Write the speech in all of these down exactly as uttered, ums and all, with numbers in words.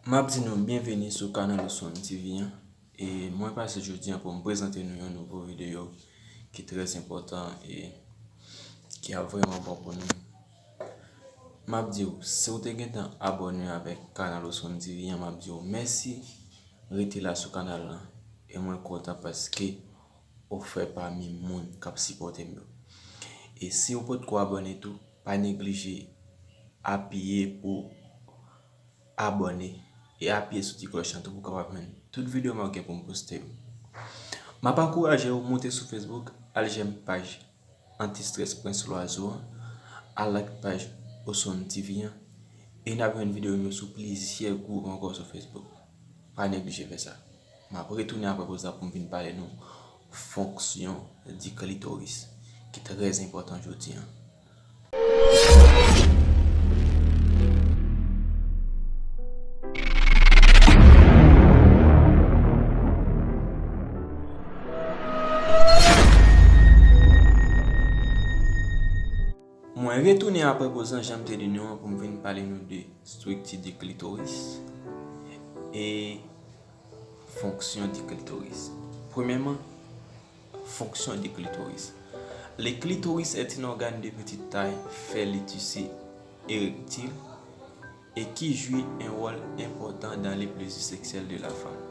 M ap di nou byenveni sou kanal Oswam T V an. E mwen pase jodi an pou m prezante nou yon nouvo videyo ki trè enpòtan e ki ap vrèman bon pou nou. M ap di w, si w te gentan abòne avèk kanal Oswam T V an, m ap di w mèsi rete la sou kanal lan. E mwen kontan paske ou fè pami moun k ap sipòte m yo. E si w potko abòne tou, pa neglije apiye pou abòne e apiye sou ti klòch lan tou pou w kapab jwenn tout videyo m ap gen pou m poste yo. M ap ankouraje w moute sou Facebook, al jèm paj Anti-Stress Prince Loiseau an, al like paj Oswam T V an, e n ap jwenn videyo m yo sou plizyè gwoup ankò sou Facebook. Pa neglije fè sa. M ap retounen apre poz la pou m vin pale nou fonction du clitoris, ki trè enpòtan jodi an. Mwen retounen apre poz lan, jan m te di nou an, pou m vin pale nou de strikti di klitoris e fonksyon di klitoris. Premyèman, fonksyon di klitoris. Le clitoris est un organe de petite taille, fait le tissu érectile, et qui joue un rôle important dans le plaisir sexuel de la femme.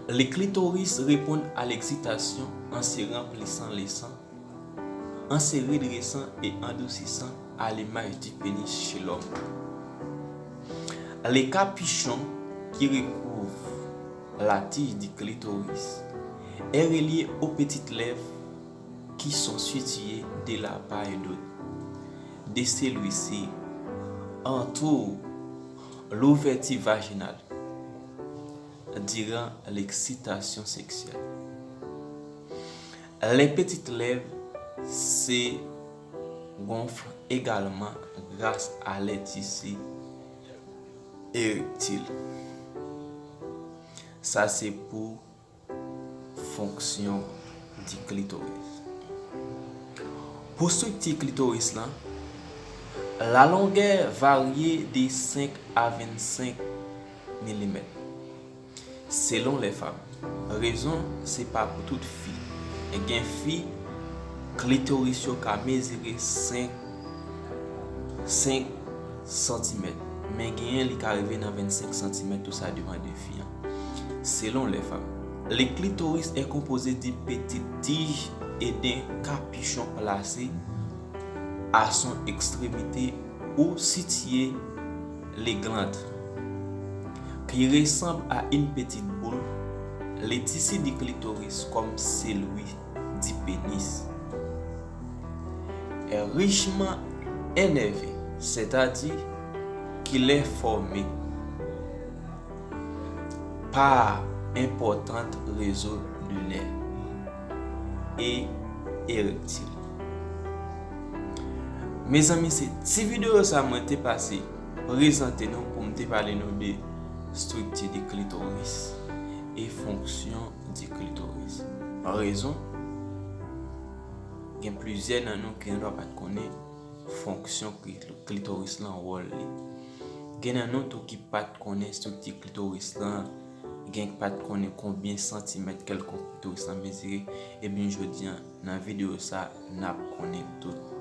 Le clitoris répond à l'excitation en se remplissant le sang, en se redressant et en adoucissant à l'image du pénis chez l'homme. Le capuchon qui recouvre la tige du clitoris est relié aux petites lèvres qui sont situées de la part et d'autre de celui-ci entoure l'ouverture vaginale durant l'excitation sexuelle. Les petites lèvres se gonflent également grâce à les tissus érectiles. Sa se pou fonksyon di klitoris. Pou strikti klitoris lan, la longueur varie de cinq à vingt-cinq millimètres, selon les femmes. Rezon, se pa pou tout fi. Gen fi, klitoris yo ka mezire senk, senk santimèt, men genyen li ka rive nan vennsenk santimèt tou, sa depann de fi an. Selon les femmes, le clitoris est composé d'une petite tige et d'un capuchon placé à son extrémité où situer les glandes, qui ressemble à une petite boule, le tissu du clitoris comme celui du pénis est richement innervé, c'est-à-dire qu'il est formé par important réseau de nerfs et érectile. Mezanmi, se ti videyo sa mwen te pase prezante nou pou m te pale nou de strikti di klitoris e fonksyon di klitoris. Rezon, gen plizyè nan nou ki gendwa pa t konnen fonksyon kli-, klitoris lan, wòl li. Gen nan nou tou ki pa t konnen strikti klitoris lan, gen ki pa t konnen konbyen santimèt kèlkonk klitoris lan mezire. Ebyen, jodi an, nan videyo sa, n ap konnen tout.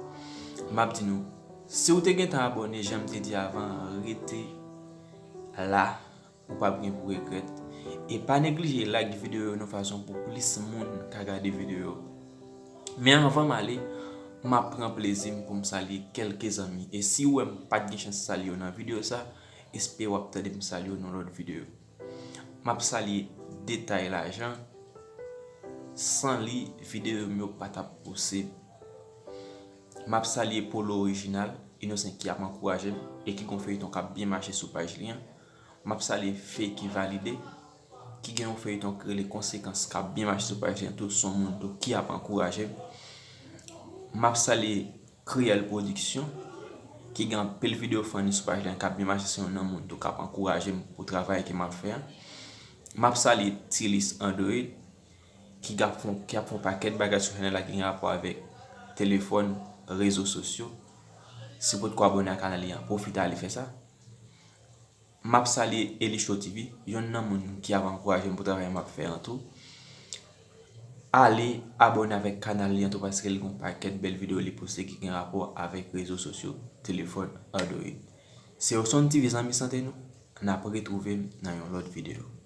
M ap di nou, si w te gentan abòne, jan m te di avan, rete la, ou p ap gen pou regrèt. E pa neglije like videyo yo nan fason pou plis moun ka gade videyo yo. Men anvan m ale, m ap pran plezi m pou m salye kèlke zanmi. E si w wè m pa t gen chans salye yo nan videyo sa, espere w ap tande m salye yo nan lòt videyo. M ap salye Detay Lajan. San li, videyo m yo pa t ap posib. M ap salye Polo Orijinal, Inosen ki ap ankouraje m e ki gon feyton k ap byen mache sou paj li an. M ap salye Fey ki Valide, ki gen yon feyton ki rele Konsekans k ap byen mache sou paj li an tou, s on moun tou ki ap ankouraje m. M ap salye Kreyèl Pwodiksyon, ki gen anpil videyo funny sou paj li an k ap byen mache, se yon nan moun tou k ap ankouraje m pou travay ke m ap fè an. M ap salye Tilis Android, ki ap fè, ki ap fè yon pakèt bagay sou chanèl la ki gen rapò avèk telefòn, rezo sosyo. Si w potko abòne ak kanal li an, pwofite ale fè sa. M ap salye Elisho T V, yonn nan moun ki ap ankouraje m pou travay m ap fè an tou. Ale abòne avèk kanal li an tou, paske li gen yon pakèt bèl videyo li poste ki gen rapò avèk rezo sosyo, telefòn, Android. Se Oson T V, zanmi sante nou. N ap retwouve m nan yon lòt videyo.